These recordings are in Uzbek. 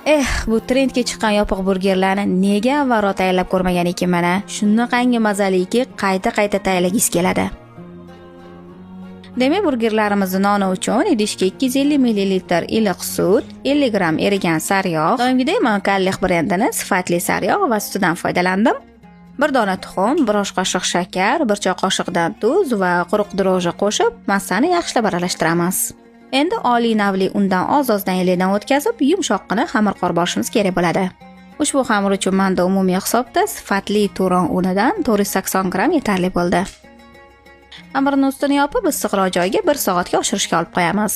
Eh, bu trendga chiqqan yopiq burgerlarni nega avvalroq tayyorlab ko'rmagan ekanman a? Shunaqangi mazaliki, qayta-qayta tayyorlagisi keladi. Demak, burgerlarimizni noni uchun idishga 250 ml iliq sut, 50 gramm erigan sariyog', doimgidek man Kallix brendini sifatli sariyog' va sutidan foydalandim. Bir dona tuxum, bir osh qoshiq shakar, bir choy qoshiqdan tuz va quruq drojji qo'shib, massani yaxshilab aralashtiramiz. Endi oliy navli undan oz-ozdan elakdan o'tkazib, yumshoqqina xamir qorib olishimiz kerak bo'ladi. Ushbu xamir uchun menda umumiy hisobda sifatli turon unidan 480 gramm yetarli bo'ldi. Xamirni ustini yopib, issiqroq joyga 1 soatga oshirishga olib qo'yamiz.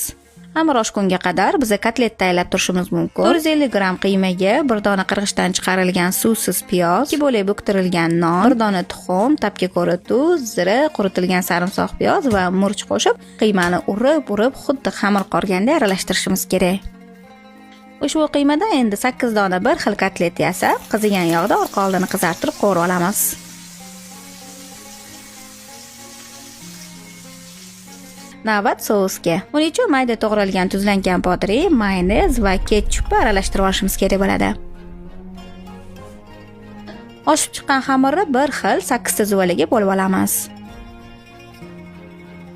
Xamir oshgunga qadar biza kotlet tayyorlab turishimiz mumkin. 450 gramm qiymaga bir dona qirg'ichdan chiqarilgan suvsiz piyoz, 2 bo'lak buktirilgan non, bir dona tuxum, tabga ko'ra tuz, zira, quritilgan sarimsoq piyoz va murch qo'shib, qiymani urib-urib xuddi xamir qorganday aralashtirishimiz kerak. Ushbu qiymadan endi 8 dona bir xil kotlet yasab, qizigan yog'da orqa oldini qizartirib qovurib olamiz. Navbat sousga. Buning uchun mayda to'g'ralgan tuzlangan bodring, mayonez va ketchupni aralashtirib olishimiz kerak bo'ladi. Oshib chiqqan xamirni bir xil 8 ta zuvalaga bo'lib olamiz.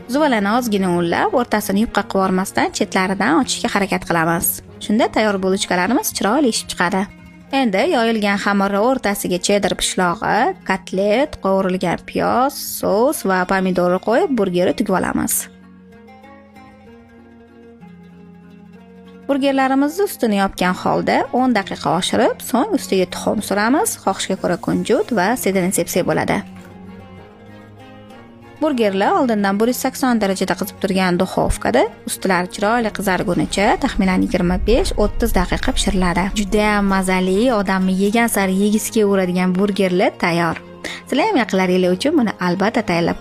Zuvalani ozgina unlab, o'rtasini yupqa qilib yubormasdan chetlaridan ochishga harakat qilamiz. Shunda tayyor bulochkalarimiz chiroyli ishib chiqadi. Endi yoyilgan xamirni o'rtasiga cheddar pishlog'i, kotlet, qovurilgan piyoz, sous va pomidorni qo'yib, burgerni tugib olamiz. Burgerlarimizni ustini yopgan holda 10 daqiqa oshirib, so'ng ustiga tuxum suramiz, xohishga ko'ra kunjut va sedana sepsak bo'ladi. Burgerlar oldindan 180 darajada qizib turgan duxovkada ustilari chiroyli qizargunicha taxminan 25-30 daqiqa pishiriladi. Juda ham mazali, odamni yegan sari yegisi kelaveradigan burgerlar tayyor. Sizlar ham yaqinlaringiz uchun buni albatta tayyorlab